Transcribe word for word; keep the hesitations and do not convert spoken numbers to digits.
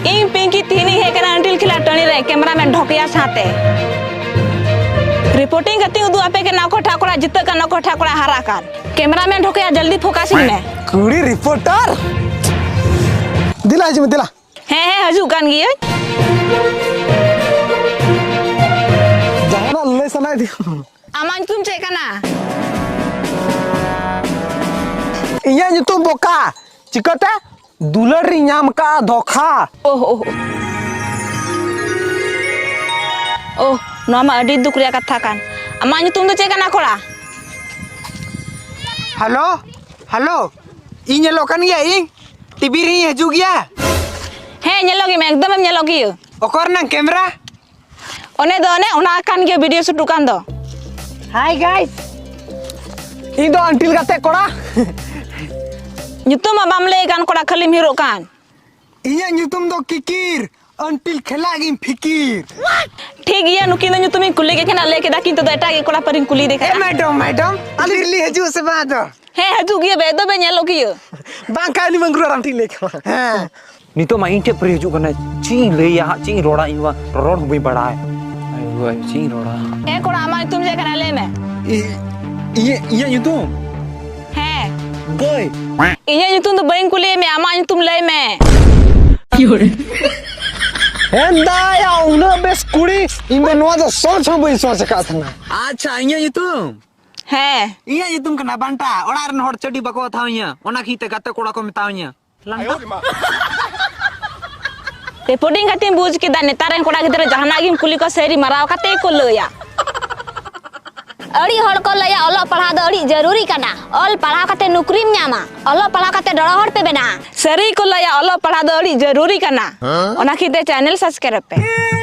ᱤᱧ ᱯᱤᱝᱠᱤ ᱛᱤᱦᱤᱧ ᱤᱧ ᱦᱮᱡ ᱠᱟᱱᱟ ᱟᱹᱱᱴᱤᱞ ᱠᱷᱮᱞᱟ ᱴᱟᱺᱰᱤ ᱨᱮ cameraman ᱰᱷᱚᱠᱭᱟ ᱥᱟᱶᱛᱮ᱾ Reporting ᱠᱟᱛᱮᱧ ᱩᱫᱩᱜ ᱟᱯᱮ ᱠᱟᱱᱟ ᱚᱠᱚᱭ ᱴᱷᱟᱜ ᱠᱚᱲᱟ ᱡᱤᱛᱟᱹᱜ ᱠᱟᱱ, ᱚᱠᱚᱭ ᱴᱷᱟᱜ ᱠᱚᱲᱟ ᱦᱟᱨᱟᱜ ᱠᱟᱱ᱾ Cameraman ᱰᱷᱚᱠᱭᱟ, ᱡᱚᱞᱫᱤ focus ᱤᱧ ᱢᱮ᱾ ᱠᱩᱲᱤ reporter᱾ ᱫᱮᱞᱟ ᱦᱤᱡᱩᱜ ᱢᱮ, ᱫᱮᱞᱟ᱾ ᱦᱮᱸ, ᱦᱮᱸ, ᱦᱤᱡᱩᱜ ᱠᱟᱱ ᱜᱤᱭᱟᱹᱧ᱾ ᱡᱟᱦᱟᱱᱟᱜ ᱞᱟᱹᱭ ᱥᱟᱱᱟᱭᱮᱫ ᱫᱤᱭᱟ? ᱟᱢᱟᱜ ᱧᱩᱛᱩᱢ ᱪᱮᱫ ᱠᱟᱱᱟ? ᱤᱧᱟᱹᱜ ᱧᱩᱛᱩᱢ ᱵᱚᱠᱟ᱾ ᱪᱤᱠᱟᱹᱛᱮ? ᱫᱩᱞᱟᱹᱲ ᱨᱤᱧ ᱧᱟᱢ ᱠᱟᱜᱼᱟ ᱫᱷᱳᱠᱟ᱾ ᱳᱦ, ᱳᱦ, ᱳᱦ᱾ ᱳᱦ, ᱱᱚᱣᱟ ᱢᱟ ᱟᱹᱰᱤ ᱫᱩᱠ ᱨᱮᱭᱟᱜ ᱠᱟᱛᱷᱟ ᱠᱟᱱ᱾ ᱟᱢᱟᱜ ᱧᱩᱛᱩᱢ ᱫᱚ ᱪᱮᱫ ᱠᱟᱱᱟ, ᱠᱚᱲᱟ? ᱦᱮᱞᱳ, ᱦᱮᱞᱳ, ᱤᱧ ᱧᱮᱞᱚᱜ ᱠᱟᱱ ᱜᱮᱭᱟ, ᱤᱧ ᱴᱤᱵᱷᱤ ᱨᱮᱧ ᱦᱤᱡᱩᱜ ᱜᱮᱭᱟ᱾ ᱦᱮᱸ, ᱧᱮᱞᱚᱜ ᱜᱮᱢ, ᱮᱠᱫᱚᱢᱮᱢ ᱧᱮᱞᱚᱜ ᱜᱮᱭᱟ᱾ ᱚᱠᱟ ᱨᱮᱱᱟᱝ camera? ᱚᱱᱮ ᱫᱚ ᱚᱱᱮ ᱚᱱᱟ ᱠᱟᱱ ᱜᱮᱭᱟ, video shoot ᱠᱟᱱ ᱫᱚ᱾ Hi guys, ᱤᱧ ᱫᱚ ᱟᱱᱴᱤᱞ ᱜᱟᱛᱮ ᱠᱚᱲᱟ᱾ ᱧᱩᱛᱩᱢ ᱢᱟ ᱵᱟᱢ ᱞᱟᱹᱭ ᱠᱟᱱ ᱠᱚᱲᱟ, ᱠᱷᱟᱹᱞᱤᱢ ᱦᱤᱨᱚᱜ ᱠᱟᱱ᱾ ᱤᱧᱟᱹᱜ ᱧᱩᱛᱩᱢ ᱫᱚ ᱠᱤᱠᱤᱨ, ᱟᱱᱴᱤᱞ ᱠᱷᱮᱞᱟ ᱜᱤᱧ ᱯᱷᱤᱠᱤᱨ᱾ ᱴᱷᱤᱠ ᱜᱮᱭᱟ, ᱱᱩᱠᱤᱱ ᱫᱚ ᱧᱩᱛᱩᱢᱤᱧ ᱠᱩᱞᱤ ᱠᱮ ᱠᱤᱱᱟ, ᱞᱟᱹᱭ ᱠᱮᱫᱟ ᱠᱤᱱ ᱛᱚ ᱮᱴᱟᱜ ᱜᱮ ᱠᱚᱲᱟ ᱯᱟᱹᱨᱤᱧ ᱠᱩᱞᱤ ᱫᱮ ᱮ ᱠᱟᱱᱟ᱾ Madam, madam, ᱟᱞᱮ ᱨᱤᱞᱤ ᱦᱤᱡᱩᱜ ᱥᱮ ᱵᱟᱝ ᱟᱫᱚ? ᱦᱮᱸ, ᱦᱤᱡᱩᱜ ᱜᱮᱭᱟ ᱵᱮ, ᱮᱠᱫᱚᱢ ᱵᱮ ᱧᱮᱞᱚᱜ ᱜᱮᱭᱟ᱾ ᱵᱟᱝᱠᱷᱟᱱ ᱩᱱᱤ ᱢᱟᱝᱜᱽᱨᱩ ᱟᱨ ᱟᱱᱴᱤᱞ ᱞᱟᱹᱭ ᱠᱮᱫᱟ᱾ ᱦᱮᱸ᱾ ᱱᱤᱛᱚᱜ ᱢᱟ ᱤᱧ ᱴᱷᱮᱱ free ᱦᱤᱡᱩᱜ ᱠᱟᱱᱟ, ᱪᱮᱫ ᱤᱧ ᱞᱟᱹᱭᱟ ᱦᱟᱸᱜ, ᱪᱮᱫ ᱤᱧ ᱨᱚᱲᱟ, ᱤᱧ ᱢᱟ ᱨᱚᱲ ᱦᱚᱸ ᱵᱟᱹᱧ ᱵᱟᱲᱟᱭ᱾ ᱟᱭᱳ ᱵᱟᱵᱟ, ᱪᱮᱫ ᱤᱧ ᱨᱚᱲᱟ? ᱮ ᱠᱚᱲᱟ, ᱟᱢᱟᱜ ᱧᱩᱛᱩᱢ ᱪᱮᱫ ᱠᱟᱱᱟ ᱞᱟᱹᱭ ᱢᱮ? ᱤ-, ᱤᱧᱟᱹᱜ, ᱤᱧᱟᱹᱜ ᱧᱩᱛᱩᱢ? ᱦᱮᱸ᱾ ᱵᱟᱹᱭ᱾ ᱤᱧᱟᱹᱜ ᱧᱩᱛᱩᱢ ᱫᱚ ᱵᱟᱹᱧ ᱠᱩᱞᱤᱭᱮᱫ ᱢᱮᱭᱟ, ᱟᱢᱟᱜ ᱧᱩᱛᱩᱢ ᱞᱟᱹᱭ ᱢᱮ᱾ ᱦᱮᱸ ᱫᱟᱭᱟ, ᱩᱱᱟᱹᱜ ᱵᱮᱥ ᱠᱩᱲᱤ, ᱤᱧ ᱫᱚ ᱱᱚᱣᱟ ᱫᱚ ᱥᱚᱪ ᱦᱚᱸ ᱵᱟᱹᱧ ᱥᱚᱪ ᱟᱠᱟᱫ ᱛᱟᱦᱮᱱᱟ᱾ ᱟᱪᱪᱷᱟ, ᱤᱧᱟᱹᱜ ᱧᱩᱛᱩᱢ? ᱦᱮᱸ᱾ ᱤᱧᱟᱹᱜ ᱧᱩᱛᱩᱢ ᱠᱟᱱᱟ ᱵᱟᱱᱴᱟ᱾ ᱚᱲᱟᱜ ᱨᱮᱱ ᱦᱚᱲ ᱪᱟᱹᱰᱤ ᱵᱟᱠᱚ ᱦᱟᱛᱟᱣ ᱤᱧᱟ, ᱚᱱᱟ ᱠᱷᱟᱹᱛᱤᱨ ᱛᱮ ᱜᱟᱛᱮ ᱠᱚᱲᱟ ᱠᱚ ᱢᱮᱛᱟᱣᱤᱧᱟ᱾ ᱞᱟᱸᱫᱟ᱾ Reporting ᱠᱟᱛᱮᱧ ᱵᱩᱡᱽ ᱠᱮᱫᱟ, ᱱᱮᱛᱟᱨ ᱨᱮᱱ ᱠᱚᱲᱟ ᱜᱤᱫᱽᱨᱟᱹ ᱡᱟᱦᱟᱱᱟᱜ ᱜᱮᱢ ᱠᱩᱞᱤ ᱠᱚᱣᱟ, ᱥᱟᱹᱨᱤ ᱢᱟᱨᱟᱣ ᱠᱟᱛᱮ ᱜᱮᱠᱚ ᱞᱟᱹᱭᱟ᱾ ᱟᱹᱰᱤ ᱦᱚᱲ ᱠᱚ ᱞᱟᱹᱭᱟ, ᱚᱞᱚᱜ ᱯᱟᱲᱦᱟᱣ ᱫᱚ ᱟᱹᱰᱤ ᱡᱟᱹᱨᱩᱨᱤ ᱠᱟᱱᱟ, ᱚᱞ ᱯᱟᱲᱦᱟᱣ ᱠᱟᱛᱮ ᱱᱩᱠᱨᱤᱢ ᱧᱟᱢᱟ, ᱚᱞᱚᱜ ᱯᱟᱲᱦᱟᱣ ᱠᱟᱛᱮ ᱰᱚᱲᱚ ᱦᱚᱲ ᱯᱮ ᱵᱮᱱᱟᱜᱼᱟ᱾ ᱥᱟᱹᱨᱤ ᱠᱚ ᱞᱟᱹᱭᱟ, ᱚᱞᱚᱜ ᱯᱟᱲᱦᱟᱣ ᱫᱚ ᱟᱹᱰᱤ ᱡᱟᱹᱨᱩᱨᱤ ᱠᱟᱱᱟ᱾ ᱦᱮᱸ? ᱚᱱᱟ ᱠᱷᱟᱹᱛᱤᱨ ᱛᱮ channel subscribe ᱯᱮ᱾